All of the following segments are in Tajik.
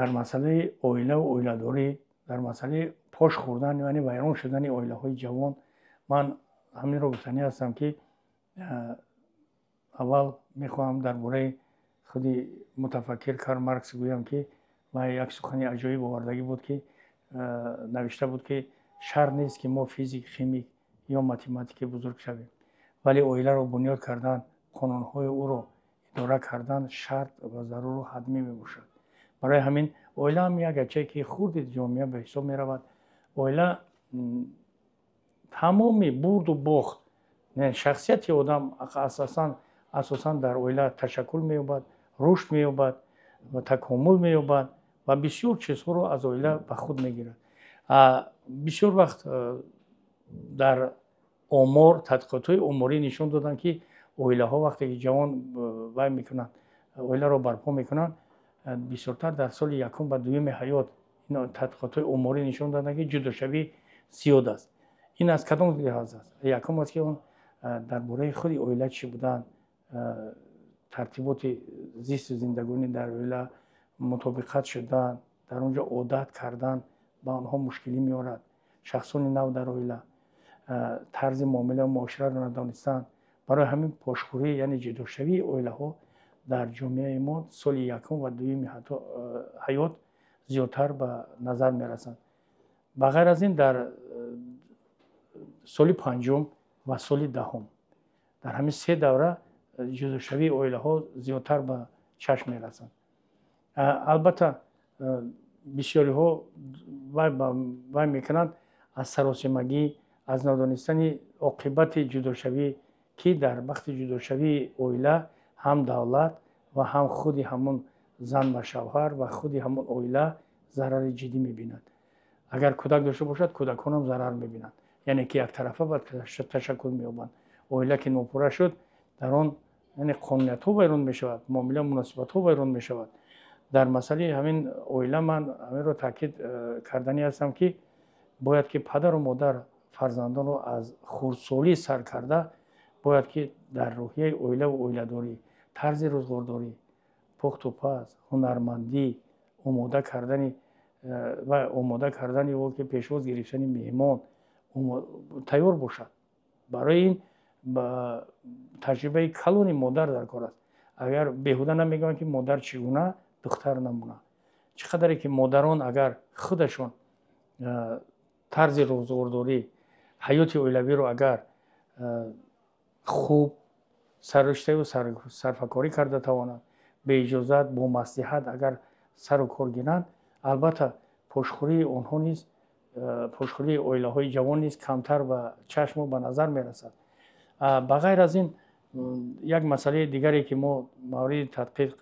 Дар масъалаи оилаву оиладорӣ, дар масъалаи пош хӯрдан, яъне вайрон шудани оилаҳои ҷавон, ман ҳаминро гуфтанӣ ҳастам, ки аввал мехоҳам дар бораи худи мутафаккир Карл Маркс гӯям, ки вай як сухани аҷоиб овардагӣ буд, ки навишта буд, ки шарт нест, ки мо физик, химик ё математики бузург шавем, вале оиларо бунёд кардан, қонунҳои ӯро идора кардан шарт ва заруру ҳатмӣ мебошад. Барои ҳамин оила ҳам як ячейкаи хурди ҷомеа ба ҳисоб меравад. Оила тамоми бурду бохт, шахсияти одам асосан дар оила ташаккул меёбад, рушд меёбад ва такомул меёбад ва бисёр чизҳоро аз оила ба худ мегирад. Бисёр вақт дар омор, тадқиқотҳои оморӣ нишон доданд, ки оилаҳо вақте ки ҷавон вай мекунанд, оиларо барпо мекунанд, бисёртар дар соли якум ва дуюми ҳаёт тадқиқотҳои оморӣ нишон доданд, ки ҷудошавӣ зиёд аст. Ин аз кадом лиҳоз аст? Якум аст, ки он дар бораи худи оила чӣ будан, тартиботи зисту зиндагонӣ дар оила мутобиқат шудан, дар он ҷо одат кардан ба онҳо мушкилӣ меорад. Шахсони нав дар оила тарзи муомила муоширатро надонистан. Барои ҳамин пошхӯрӣ, яъне ҷудошавии оилаҳо дар ҷомеаи мо соли якум ва дуюми ҳаёт зиёдтар ба назар мерасанд. Ба ғайр аз ин, дар соли панҷум ва соли 10-ум, дар ҳамин се давра ҷудошавии оилаҳо зиёдтар ба чашм мерасанд. Албатта, бисёриҳо вай мекунанд аз саросимагӣ, аз надонистани оқибати ҷудошавӣ, ки дар вақти ҷудошавии оила ҳам давлат ва ҳам худи ҳамон зан ва шавҳар ва худи ҳамон оила зарари ҷиддӣ мебинад. Агар кӯдак дошта бошад, кӯдаконам зарар мебинанд, яъне ки яктарафа бояд ташаккул меёбанд. Оила ки нопурра шуд, дар он яъне қонуниятҳо вайрон мешавад, муомила, муносибатҳо вайрон мешавад. Дар масъалаи ҳамин оила ман ҳаминро таъкид карданӣ ҳастам, ки бояд ки падару модар фарзандонро аз хурдсолӣ сар карда бояд ки дар рӯҳияи оилаву оиладорӣ, тарзи рӯзғордорӣ, пухту паз, ҳунармандӣ, омода кардани ва омода кардани ё ки пешвоз гирифтани меҳмон тайёр бошад. Барои ин таҷрибаи калони модар дар кор аст. Агар беҳуда намегӯянд, ки модар чӣ гуна, духтар намуна. Чӣ қадаре ки модарон агар худашон тарзи рӯзғордорӣ, ҳаёти оилавиро агар хуб сарриштаю сарфакорӣ карда тавонанд, беиҷозат, бо маслиҳат агар сару кор гиранд, албатта, пошхӯрии онҳо низ, пошхӯрии оилаҳои ҷавон низ камтар ба чашму ба назар мерасад. Ба ғайр аз ин, як масъалаи дигаре, ки мо мавриди тадқиқ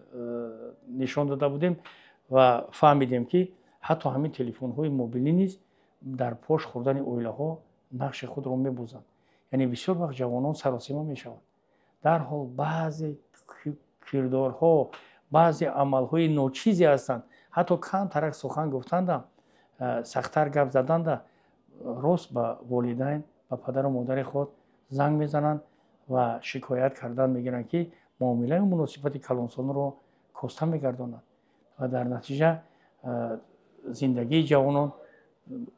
нишон дода будем ва фаҳмидем, ки ҳатто ҳамин телефонҳои мобилӣ низ дар пош хӯрдани оилаҳо нақши худро мебозанд. Яъне бисёр вақт ҷавонон саросима мешаванд, дарҳол баъзе кирдорҳо, баъзе амалҳои ночизе ҳастанд, ҳатто камтарак сухан гуфтанда, сахттар гап заданда, рост ба волидайн, ба падару модари худ занг мезананд ва шикоят кардан мегиранд, ки муомилаю муносибати калонсолонро коста мегардонад ва дар натиҷа зиндагии ҷавонон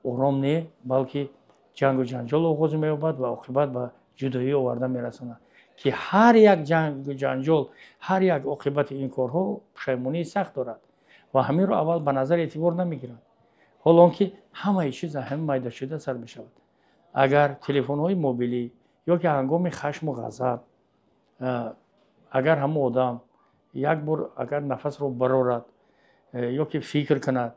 ором не, балки ҷангу ҷанҷол оғоз меёбад ва оқибат ба ҷудоӣ оварда мерасонад, ки ҳар як ҷангу ҷанҷол, ҳар як оқибати ин корҳо пушаймонии сахт дорад ва ҳаминро аввал ба назар эътибор намегиранд. Ҳоло он ки ҳамаи чиз ҳамин майдашуда сар мешавад. Агар телефонҳои мобилӣ ё ки ҳангоми хашму ғазаб, агар ҳамон одам як бор агар нафасро барорад ё ки фикр кунад,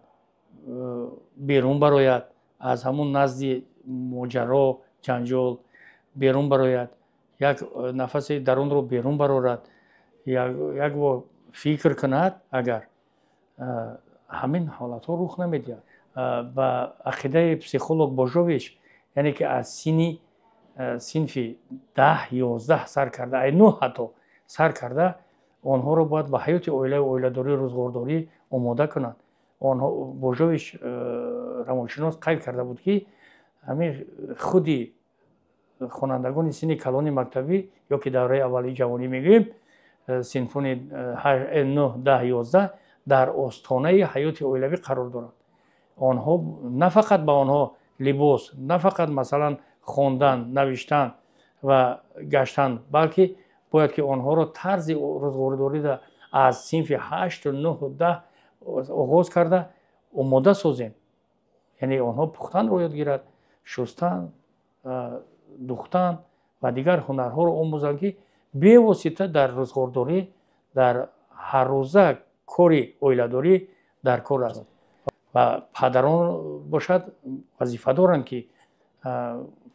берун барояд, аз ҳамон назди моҷаро, ҷанҷол берун барояд, як нафаси дарунро берун барорад, як бор фикр кунад, агар ҳамин ҳолатҳо рух намедиҳад. Ба ақидаи психолог Божович, яъне ки аз синни синфи 10, 11 сар карда, ай 9 ҳатто сар карда, онҳоро бояд ба ҳаёти оилаву оиладорӣ, рӯзғордорӣ омода кунанд. Онҳо, Божович равоншинос қайд карда буд, ки ҳамин худи хонандагони синни калони мактабӣ ё ки давраи аввали ҷавонӣ мегӯем, синфони 9, 10, 11. Дар остонаи ҳаёти оилавӣ қарор доранд. Онҳо на фақат ба онҳо либос, на фақат, масалан, хондан, навиштан ва гаштан, балки бояд ки онҳоро тарзи рӯзғордориро аз синфи ҳашту, нӯҳу, 10 оғоз карда омода созем. Яъне онҳо пухтанро ёд гирад, шустан, духтан ва дигар ҳунарҳоро омӯзанд, ки бевосита дар рӯзғордорӣ, дар ҳаррӯза кори оиладорӣ дар кор аст. Ва падарон бошад, вазифа доранд, ки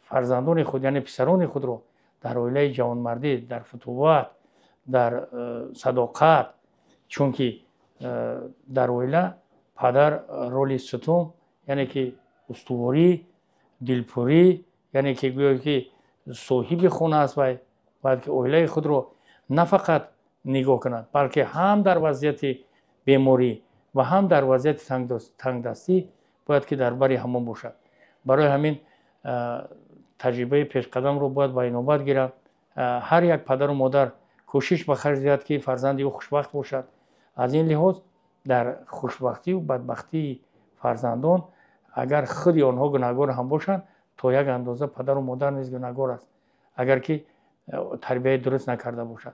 фарзандони худ, яъне писарони худро дар оилаи ҷавонмардӣ, дар футувват, дар садоқат, чунки дар оила падар роли сутун, яъне ки устуворӣ, дилпурӣ, яъне ки гӯё ки соҳиби хона аст. Вай бояд ки оилаи худро на фақат нигоҳ кунад, балки ҳам дар вазъияти беморӣ ва ҳам дар вазъияти тангдастӣ бояд ки дар бари ҳамон бошад. Барои ҳамин таҷрибаи пешқадамро бояд ба инобат гирад. Ҳар як падару модар кӯшиш ба харҷ диҳад, ки фарзанди ӯ хушбахт бошад. Аз ин лиҳоз дар хушбахтию бадбахтии фарзандон, агар худи онҳо гунаҳгор ҳам бошанд, то як андоза падару модар низ гунаҳгор аст, агар ки тарбияи дуруст накарда бошад.